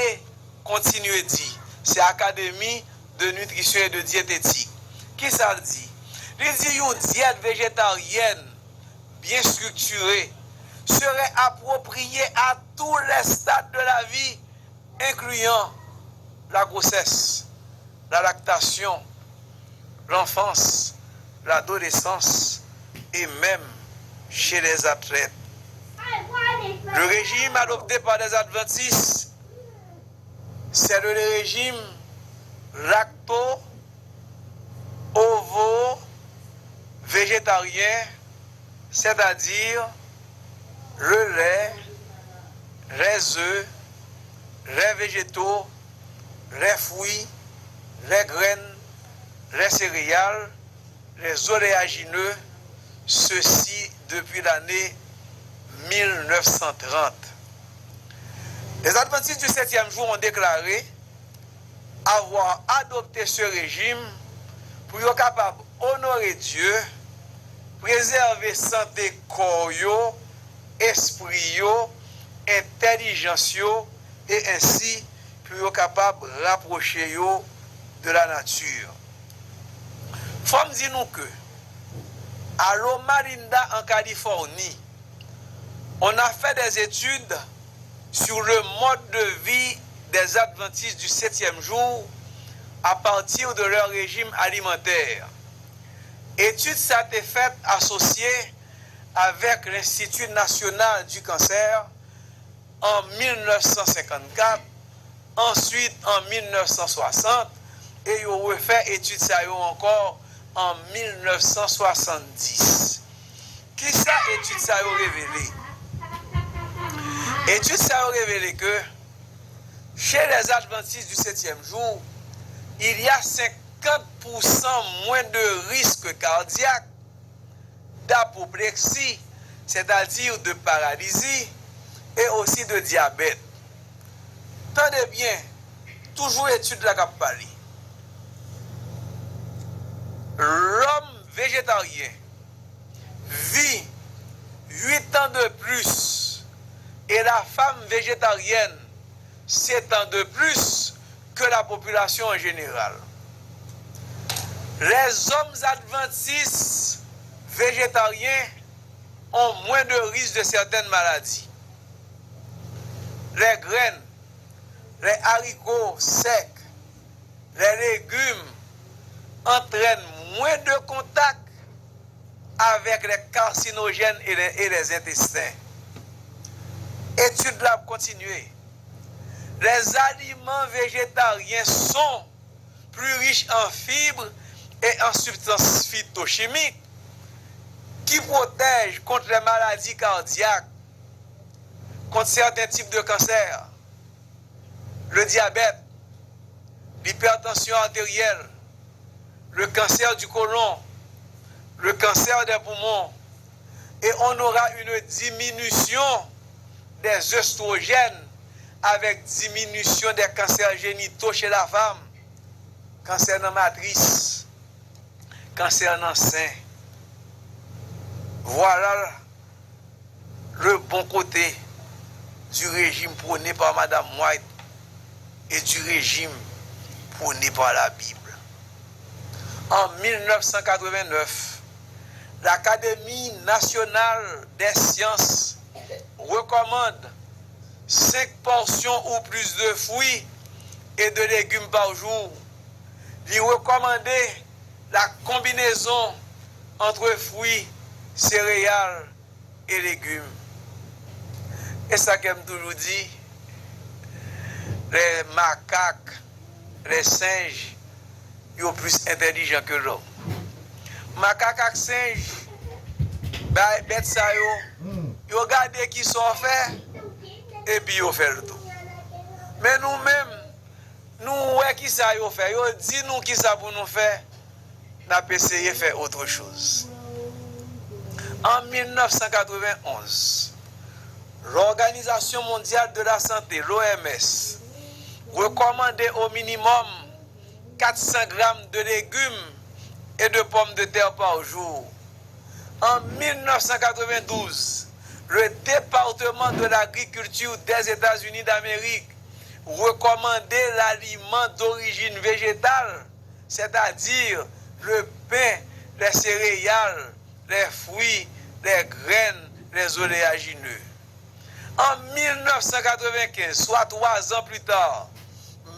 kontinye di? Se Académie de Nutrition et de Diététique. Kisa l di? Li di yon dyèt vejetaryèn byen striktire serait appropriée à tous les stades de la vie, incluant la grossesse, la lactation, l'enfance, l'adolescence et même chez les athlètes. Le régime adopté par les adventistes, c'est le régime lacto-ovo-végétarien, c'est-à-dire le lait, les œufs, les végétaux, les fruits, les graines, les céréales, les oléagineux, ceci depuis l'année mille neuf cent trente. Les Adventistes du septième jour ont déclaré avoir adopté ce régime pou yo kapab onore Dye, prezève sante kò yo espri yo, entèlijans yo, e ensi pou yo kapab rapwoche yo de la nature. Fò m di nou ke, à Loma Linda, en Californie, on a fait des études sur le mode de vie des adventistes du septième jour à partir de leur régime alimentaire. Etid sa te fèt asosye avèk l'Institut National du Cancer an mil nèf san senkannkat, answit an mil nèf san swasant, e yo refè etid sa yo ankò an mil nèf san swasanndis. Kisa etid sa yo revele? Etid sa yo revele ke chez les adventistes du septième jour, il y a cinquante pour cent moins de risques cardiaques, d'apoplexie, c'est-à-dire de paralysie, et aussi de diabète. Tande byen, toujou etid la k ap pale. L'homme végétarien vit huit ans de plus et la femme végétarienne sept ans de plus que la population en général. Les hommes adventistes végétariens ont moins de risques de certaines maladies. Les graines, les haricots secs, les légumes entraînent moins de contacts avec les carcinogènes et les, et les intestins. Etid la ap kontinye. Les aliments végétariens sont plus riches en fibres et en substances phytochimiques qui protègent contre les maladies cardiaques, contre certains types de cancer, le diabète, l'hypertension artérielle, le cancer du côlon, le cancer des poumons, et on aura une diminution des oestrogènes avec diminution des cancers génitaux chez la femme, kansè nan matris, kansè nan sen. Voilà le bon côté du régime prôné par Madame White et du régime prôné par la Bible. En mille neuf cent quatre-vingt-neuf, l'Académie nationale des sciences recommande cinq portions ou plus de fruits et de légumes par jour. Li rekòmande la combinaison entre fruits, céréales et légumes. E sa ke m toujou di, les macaques, les singes, yo plis entèlijan ke lòm. Makak ak senj, bay bèt sa yo, yo gade kisa w fè, epi yo fè l tou. Men nou menm, nou wè kisa yo fè, yo di nou kisa pou nou fè, n ap eseye fè autre chose. An mil nèf san katrevennonz, l'Organisation mondiale de la santé, l'O M S, rekòmande au minimum quatre cents grammes de légumes et de pommes de terre par jour. En mille neuf cent quatre-vingt-douze, le département de l'agriculture des États-Unis d'Amérique recommandait l'aliment d'origine végétale, c'est-à-dire le pain, les céréales, les fruits, les graines, les oléagineux. En mille neuf cent quatre-vingt-quinze, soit trois ans plus tard,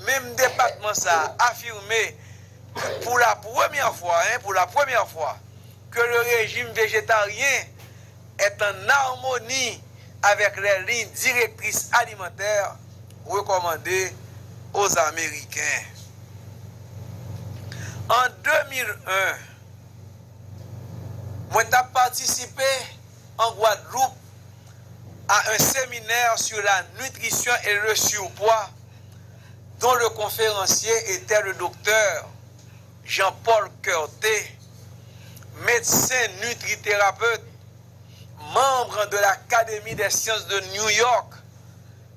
menm depatman sa a afime pou la premyè fwa, hein, pour la première fois, que le régime végétarien est en harmonie avec les lignes directrices alimentaires recommandées aux Américains. En deux mille un, mwen t ap patisipe en Guadeloupe à un séminaire sur la nutrition et le surpoids dont le conférencier était le docteur Jean-Paul Coeurté, médecin nutrithérapeute, membre de l'Académie des sciences de New York,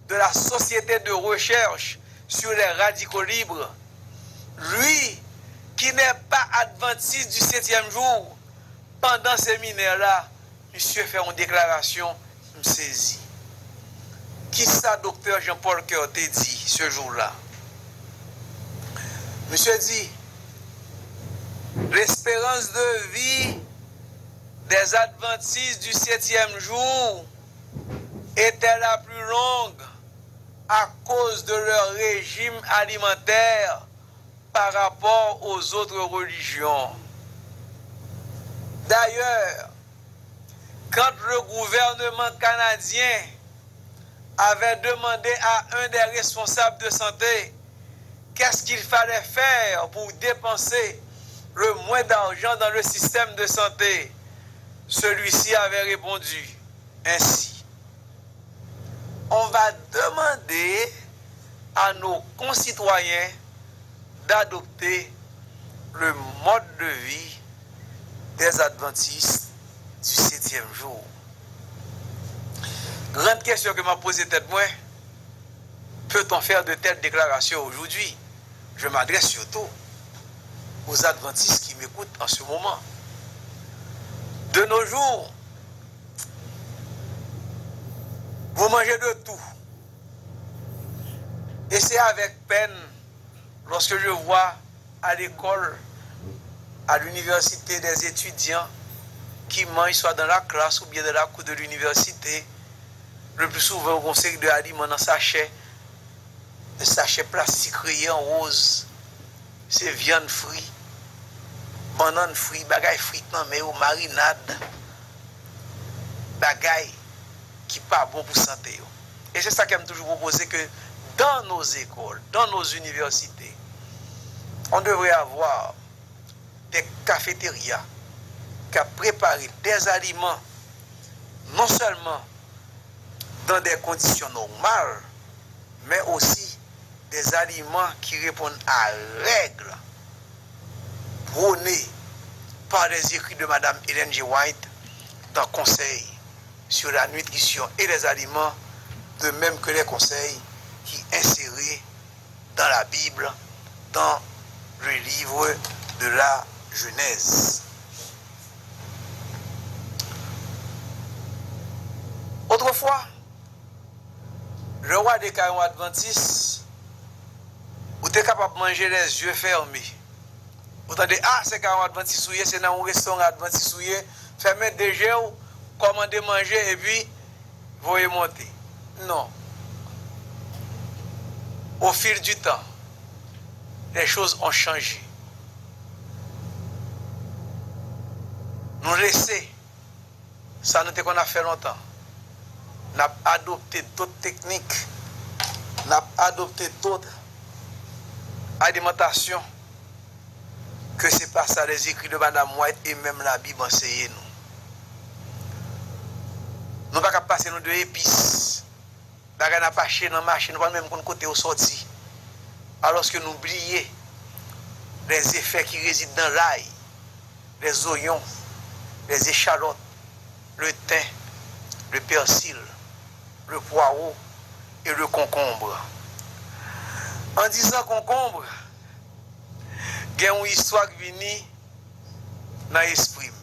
de la Société de recherche sur les radicaux libres, lui qui n'est pas adventiste du septième jour, pandan seminè la, misye fè yon deklarasyon M sezi. Kisa Doktè Jean Paul Coeur te di ce jour-là? Misye di, l'espérance de vie des adventistes du septième jour était la plus longue à cause de leur régime alimentaire par rapport aux autres religions. D'ailleurs, quand le gouvernement canadien avait demandé à un des responsables de santé qu'est-ce qu'il fallait faire pour dépenser le moins d'argent dans le système de santé, celui-ci avait répondu ainsi: On va demander à nos concitoyens d'adopter le mode de vie des adventistes du septième jour. Grande question que m'a posé tête moi, peut-on faire de telles déclarations aujourd'hui? Je m'adresse surtout aux adventistes qui m'écoutent en ce moment. De nos jours, vous mangez de tout. Et c'est avec peine lorsque je vois à l'école, à l'université, des étudiants qui mangent soit dans la classe ou bien dans la cour de l'université. Le plus souvent, on conseille de aliments dans sachet, de sachet plastik raye an woz. Se vyann fri, bannann fri, bagay frit nan men yo, marinad, bagay ki pa bon pou sante yo. E se sa ke m toujou pwopoze ke dans nos écoles, dans nos universités, on devrait avoir des cafétérias qui préparent des aliments non seulement dans des conditions normales, mais aussi des aliments qui répondent à règles prônées par les écrits de Madame Ellen G. White dans Conseil sur la nutrition et les aliments, de même que les conseils qui insérés dans la Bible, dans le livre de la Genèse. Autrefois, lè w ale kay yon advantis, ou te kapab manje les yeux fermés. Ou tande, ah, se kay yon advantis ou ye, se nan yon restoran advantis ou ye, fèmen de je w, kòmande manje, epi voye monte. Non. Au fil du temps, les choses ont changé. Nou lese sa nou te konn ap fè lontan. N ap adopte dòt teknik, n ap adopte dòt alimantasyon ke se pa sa les écrits de Madame White e menm Labib anseye nou. Nou pa ka pase nou de epis. Bagay n ap achte nan mache, nou pa menm konn kote yo sòti. Alòske nou bliye les effets qui résident dans l'ail, les oignons, les échalotes, le thym, le persil, le poireau et le concombre. An dizan konkonb, gen yon istwa k vini nan espri m.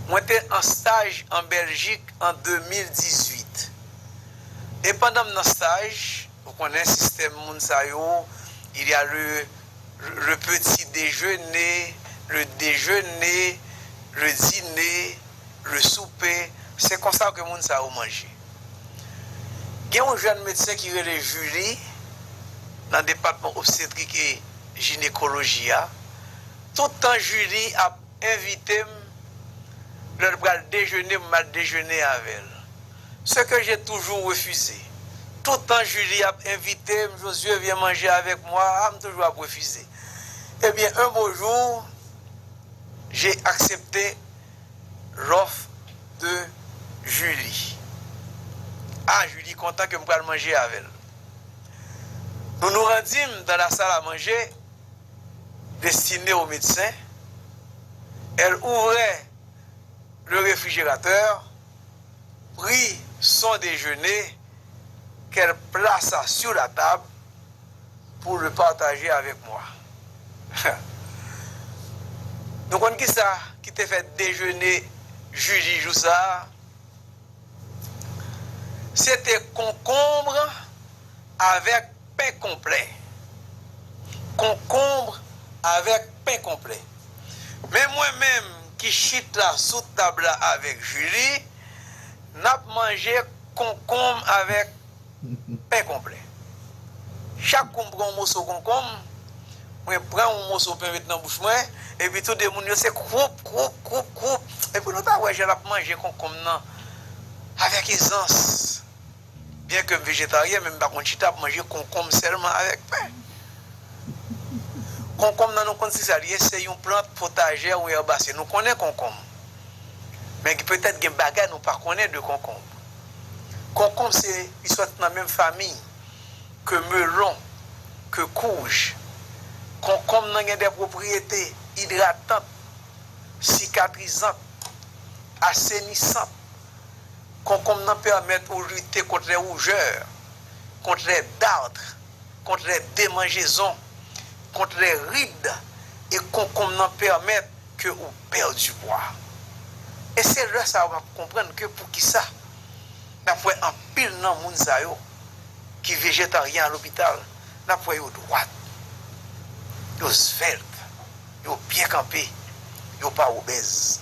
Mwen te an staj an Bèljik an de mil dizuit. E pandan m nan staj, ou konnen sistèm moun sa yo, il y a le, le petit déjeuner, le déjeuner, le dîner, le souper. Se konsa ke moun sa yo manje. Gen yon jèn medsen ki rele Julie nan depatman obstetrik e jinekoloji a. Tout tan Julie ap envite m lè l pral dejene pou m al dejene avè l. Ce que j'ai toujours refusé. Tout tan Julie ap envite m, Josué, vyen manje avèk mwa, a, m toujou ap refize. Ebyen, un beau jour, j'ai accepté l'offre de Julie. Ah, Julie kontan ke m pral manje avè l. Nous nous rendîmes dans la salle à manger destinée aux médecins. Elle ouvrait le réfrigérateur, prit son déjeuner qu'elle plaça sur la table pour le partager avec moi. Nou konn kisa ki te fè dejene Julie jou sa a? se te konkonm avèk pen konplè. Konkonm avèk pen konplè. Men mwen menm ki chita sou tab la avèk Julie, n ap manje konkonm avèk pen konplè. Chak kou m pran yon moso konkonm, mwen pran yon moso pen met nan bouch mwen, epi tou de moun yo se kwoup, kwoup, kwoup, kwoup. Epi nou ta wè jan l ap manje konkonm nan avèk ezans. Byen ke m vejetaryen, men m pa konn chita ap manje konkonm sèlman avèk pen. Konkonm nan, nou konn se sa l ye, se yon plant potajè ou èbase. Nou konnen konkonm. Men petèt gen bagay nou pa konnen de konkonm. Konkonm se, li sòti nan menm fanmi ke melon, ke kouj. Konkonm nan gen de pwopriyete idratant, sikatrizant, asenisant. Konkonm nan pèmèt ou lite kont lè woujè, kont lè dart, kont lè demanjezon, kont lè rid, e konkonm nan pèmèt ke ou pèdi pwa. E se lè sa a w ap konprann ke poukisa n ap wè anpil nan moun sa yo ki vejetaryen a lopital, n ap wè yo dwat, yo svèlt, yo byen kanpe, yo pa obèz.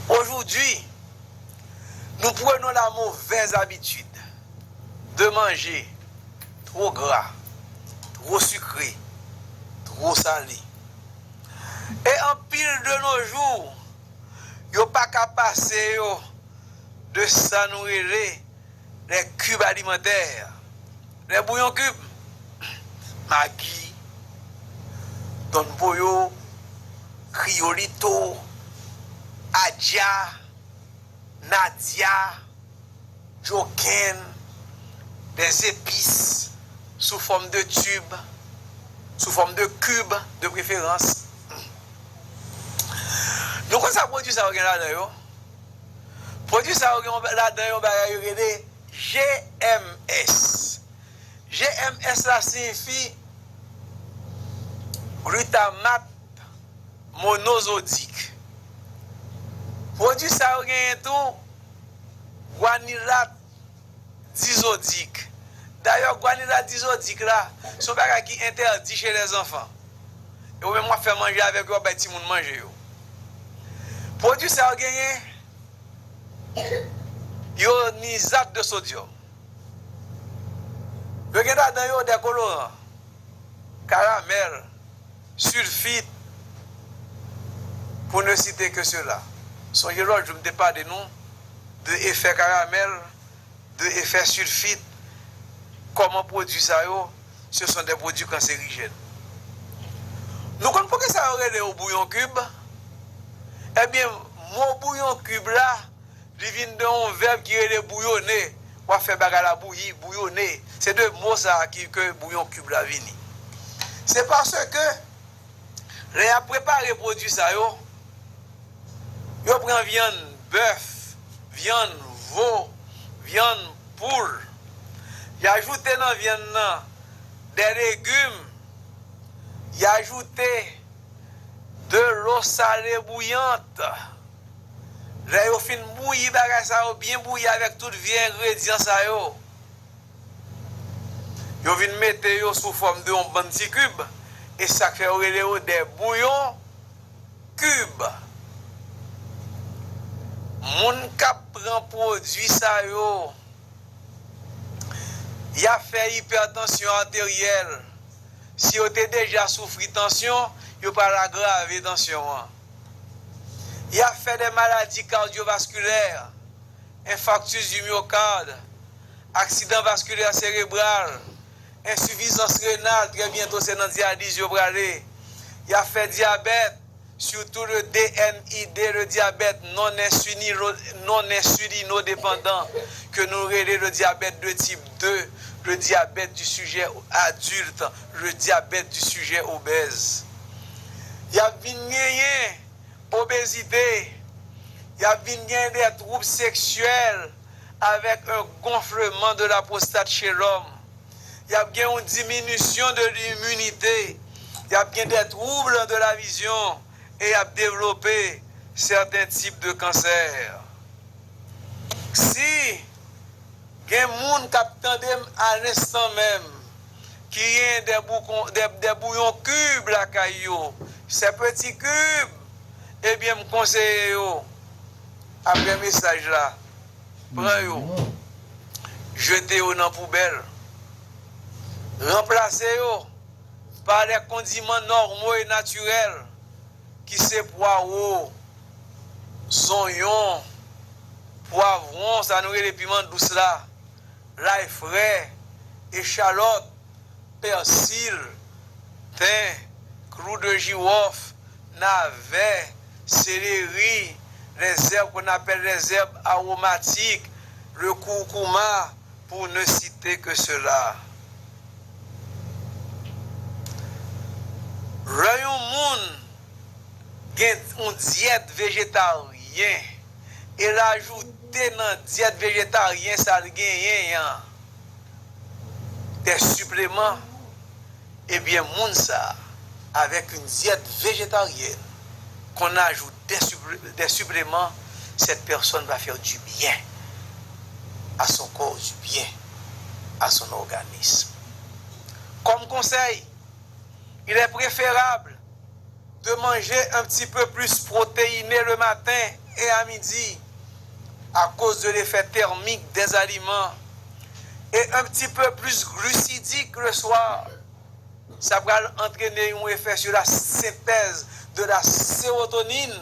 Aujourd'hui, nous prenons la mauvaise habitude de manger trop gras, trop sucré, trop salé. E anpil de nos jours, yo pa ka pase yo de sa nou rele les cubes alimentaires, les bouillons cubes, Maggi, Don Pollo, Criolito, Adja, Nadia, Joken, des épices sous forme de tube, sous forme de cube de préférence. Nou konn sa pwodui sa yo gen ladan yo? Pwodui sa yo gen ladan yo bagay yo rele G M S. G M S la siyifi glutamat monozodik. Pwodui sa yo genyen tou gwanilat dizodik. Dayè, gwanilat dizodik la, se yon bagay ki entèdi chez les enfants. E ou menm w ap fè manje avèk yo, w ap bay timoun manje yo. Pwodui sa yo genyen ionizat de sodyòm. Yo gen ladan yo de koloran, karamèl, silfit, pour ne citer que cela. Sonje lòt jou m te pale nou de efè karamèl, de efè silfit, kòman pwodui sa yo, ce sont des produits cancérigènes. Nou konn poukisa yo rele yo bouyon kib? Ebyen, mo bouyon kib la, li vin de yon vèb ki rele bouyone. W ap fè bagay la bouyi, bouyone. Se de mo sa a ki, ke bouyon kib la vini. Se paske lè y ap prepare pwodui sa yo, yo pran vyann bèf, vyann vo, vyann poul. Y ajoute nan vyann nan des légumes, y ajoute de l'eau salée bouillante. Lè yo fin bouyi bagay sa yo, byen bouyi avèk tout vye engredyan sa yo, yo vin mete yo sou fòm de yon bann ti kib, e sa k fè yo rele yo des bouillons cubes. Moun k ap pran pwodui sa yo, y ap fè ipètansyon ateryèl. Si yo te deja soufri tansyon, yo pral agrave tansyon an. Y ap fè de maladi kadyovaskilè, infarctus du myocarde, aksidan vaskilè serebral, ensifizans renal, trè byento se nan dyaliz yo prale. Y ap fè dyabèt, surtout le D N I D, le diabète non insulino-, non insulinodépendant, ke nou rele le diabète de type deux, le diabète du sujet adulte, le diabète du sujet obèz. Y ap vin genyen obezite, y ap vin gen de twoub seksyèl avèk un gonflement de la prostate chez l'homme. Y ap gen yon diminisyon de liminite, y ap gen de troubles de la vision, e y ap devlope sèten tip de kansè. Si moun k ap tande m alenstan menm, ki gen de boukon, de, de bouyon kib lakay yo, se peti kib, ebyen, m konseye yo, apre mesaj la, pran yo, jete yo nan poubèl, ranplase yo pa de kondiman nòmo e natirèl, ki se pwawo, zonyon, pwavwon, sa nou rele piman dous la, lay fre, echalòt, pèsil, ten, klou de jiwòf, navè, seleri, les herbes qu'on appelle les herbes aromatiques, le curcuma, pour ne citer que cela. Lè yon moun gen yon dyèt vejetaryen e l ajoute nan dyèt vejetaryen sa l genyen an de sipleman, ebyen, moun sa a, avec une diète végétarienne, qu'on ajoute des supplé-, des suppléments, cette personne va faire du bien à son corps, du bien à son organisme. Comme conseil, il est préférable de manger un petit peu plus protéiné le matin et à midi à cause de l'effet thermique des aliments et un petit peu plus glucidique le soir. Sa pral antrene yon efè sur la synthèse de la sérotonine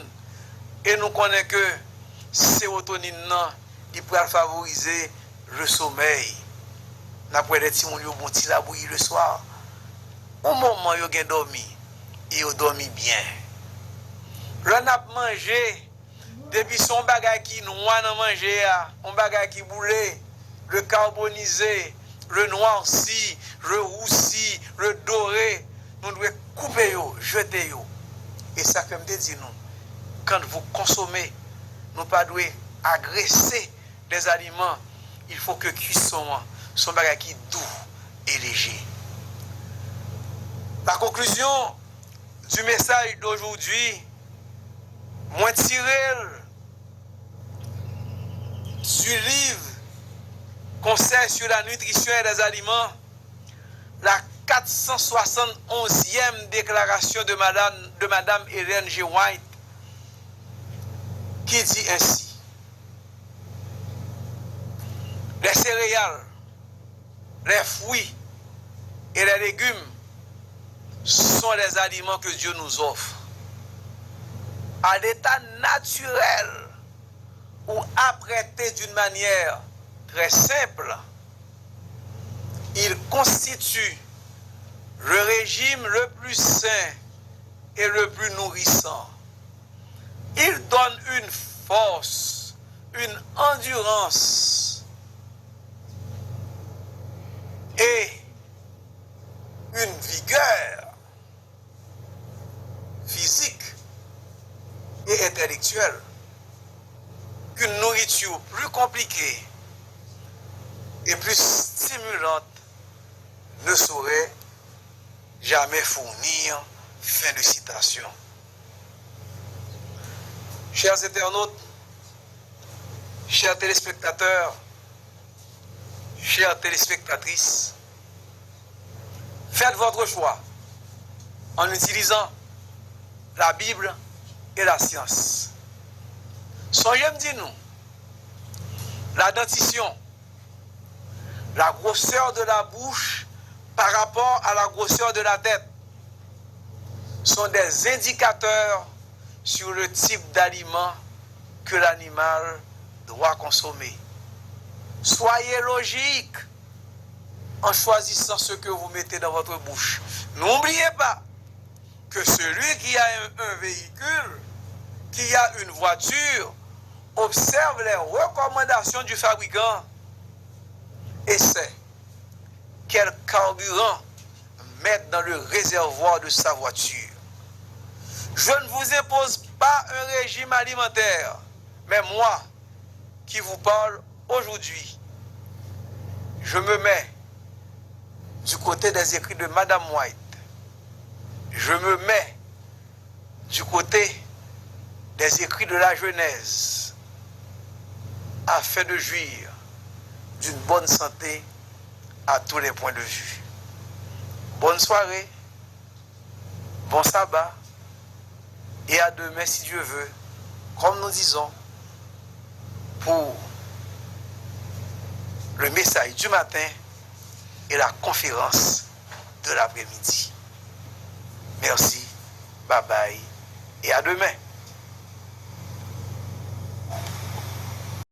e nou konnen ke sewotonin nan li pral favorize le somèy. N ap wè lè timoun yo bon ti labouyi le swa, yon moman yo gen dòmi e yo dòmi byen. Lè n ap manje, depi se yon bagay ki nwa nan manje a, yon bagay ki boule, le carbonize, le noirci, le rousi, le dore, nou dwe koupe yo, jete yo. E sa fè m te di nou, quand vous consommez, nou pa dwe agrese des aliments, il faut que cuisson an se yon bagay ki dou e leje. La conclusion du message d'aujourd'hui, mwen tire l du livre Conseil sur la nutrition et les aliments, la quatre cent soixante-onzième déclaration de Madame, de Madame Ellen G. White, qui dit ainsi, les céréales, les fruits et les légumes sont les aliments que Dieu nous offre à l'état naturel ou apprêtés d'une manière très simple. Ils constituent le régime le plus sain et le plus nourrissant. Ils donnent une force, une endurance et une vigueur physique et intellectuelle qu'une nourriture plus compliquée et plus stimulante ne saurait jamais fournir. Fin de citation. Chers internautes, chers téléspectateurs, chères téléspectatrices, faites votre choix en utilisant la Bible et la science. Sonje m di nou, la dentition, la grosseur de la bouche par rapport à la grosseur de la tête sont des indicateurs sur le type d'aliment que l'animal doit consommer. Soyez logique en choisissant ce que vous mettez dans votre bouche. N'oubliez pas que celui qui a un, un véhicule, qui a une voiture, observe les recommandations du fabricant et sait quel carburant mettre dans le réservoir de sa voiture. Je ne vous impose pas un régime alimentaire, mais moi, qui vous parle aujourd'hui, je me mets du côté des écrits de Madame White. Je me mets du côté des écrits de la Genèse, afin de jouir d'une bonne santé à tous les points de vue. Bonne soirée, bon sabbat, et à demain si Dieu veut, comme nous disons, pour le message du matin et la conférence de l'après-midi. Merci, bye bye, et à demain.